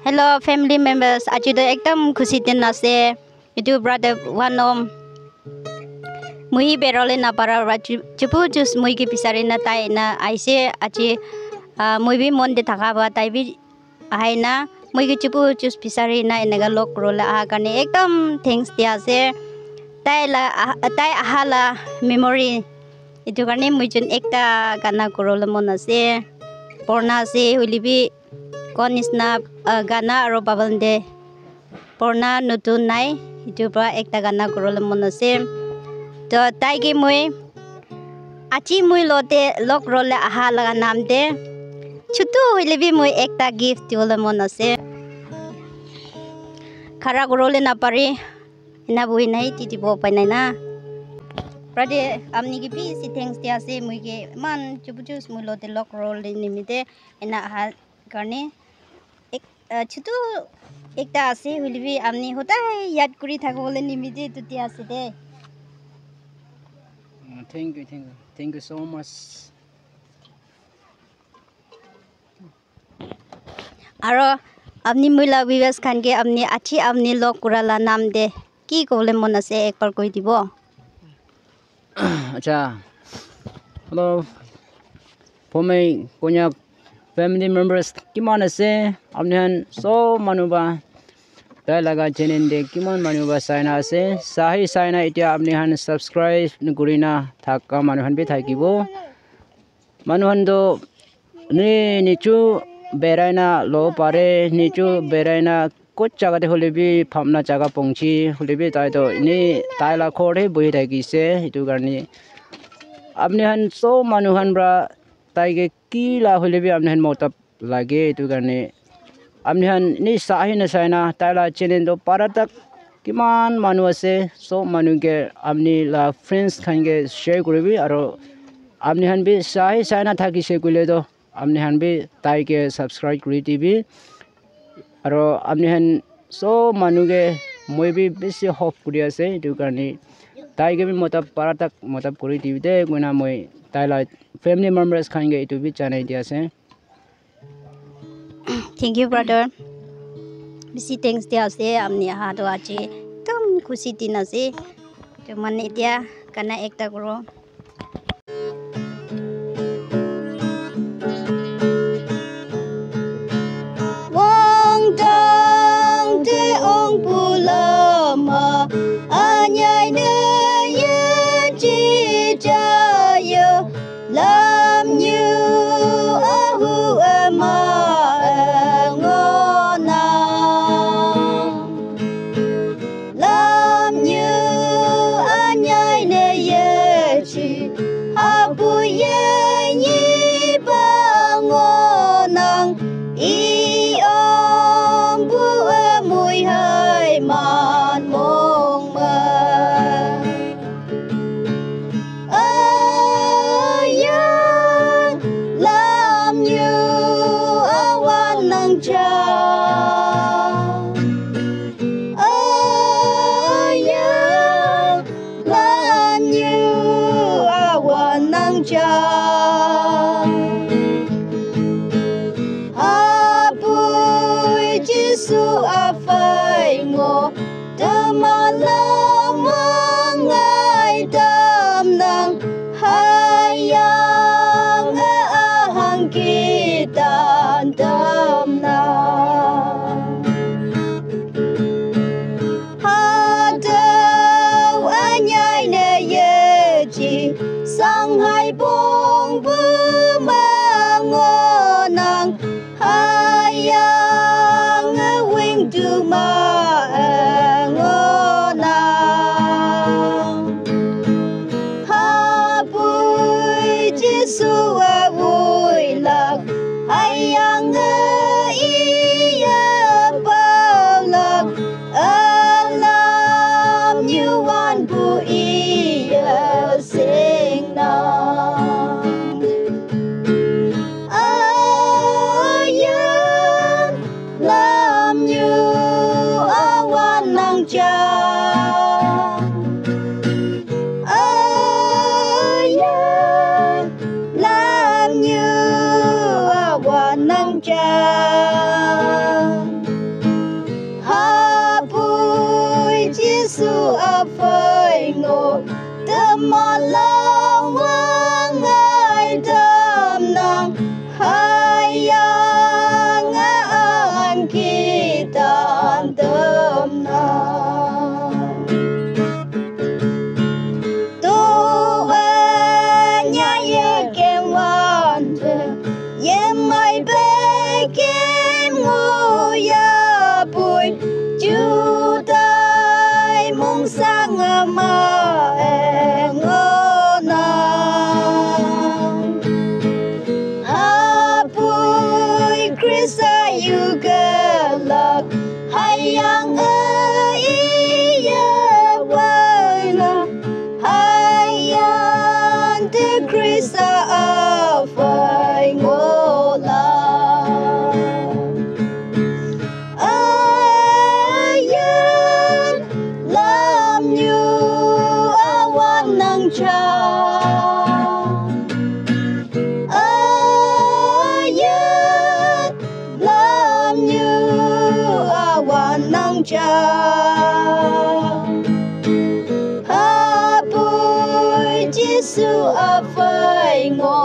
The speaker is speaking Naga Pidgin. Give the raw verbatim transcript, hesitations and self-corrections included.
Hello family members, aji toh ekdam khushi din ase. Etu brother Wanom moi berole napara pra chu- chupu chus moi ke bisari na tai na aise aji. Ah, moi bi mon te thaka ba tai bi ahai na moi ke chupu chus bisari na eneka log kurole aha karne ekdam thanks dia ase. Tai la ah- tai aha la memory etu karne moi jun ekta gana kurole mon ase. Purna ase hoile bi kon nisna ah, gana aro babal de purna notun nai. Etu pra ekta gana kurole mon ase. To tai ke moi aji moi lote log role aha laga nam de chutu hoile bi moi ekta gift diwole mon ase. Khara kurole napare ena bohi nai ti dibo pai nai na. Brother amni ke bishi thanks dia ase moi ke iman chupu chus moi lote log role nimite ena aha karne ek uh, chutu ekta ase hoile bi amni hodai yad kuri thakibole nimite etu dia ase de. Uh, thank you, thank you, thank you so much. Aro apni moi la viewers khan ke apni achi apni log kura la nam de ki kobole mon ase ekbar koi dibo. Acha, hello, Phomei Konyak family members kiman ase? Apni khan sob manu ba tai laga channel de kiman manu ba sai na ase? Sahi sai na etia apni khan subscribe nukuri na thaka manu khan bi thakibo. Manu khan toh ni nichu berai na lo pare, nichu berai na kuch jaga te hoile bi phamna jaga pongchi hoile bi tai toh ni tai la ghor te bohi thakise. Etu karne apni khan sob manu khan pra tai ke ki la hoile bi apni khan motab lage. Etu karne apni khan ni sahi na sai na tai la channel toh para tak kiman manu ase sob manu ke apni la friends khan ke share kuribi aro apni khan bi sahi sai na thakise koile toh apni khan bi tai ke subscribe kuri dibi aro apni khan sob manu ke moi bi bishi hope kuri ase. Etu karne tai ke bi motab para tak motab kuri dibi de koina moi tai la family members khan ke etu bi janai di ase. Thank you brother. Bishi thanks dia ase apni aha toh aji ekdam khushi din ase. To mane etia gana ekta kuro. Wang tang te ong pu lama anyai ne ye chi cha yo. Lam nyu ahu ama ngona. Lam nyu anyai ne ye chi abu ye nyi ba ngonang. I ong bu amui hai man mong ma. Aya lam yu awan nang cha. Aya lam yu awan nang cha. Apui Jisu afai ngo. Tama lama ngai tam nang hayang ahang kitan tam nang. Hatau anyai ne ye chi sang hai bong bu ma ngo nang. Hayang wing tu ma ngona. Hapui Jisu awui lak. Hayang iya pau lak. Alam yuan bu iya sing na. Ayan lam yu Yuga la hayang a iya waina hayan te Krista a fai ngola. Ayan lam nyu awan nang cha. Ayan lam nyu awan nang cha. Apoi Jisu afai ngo.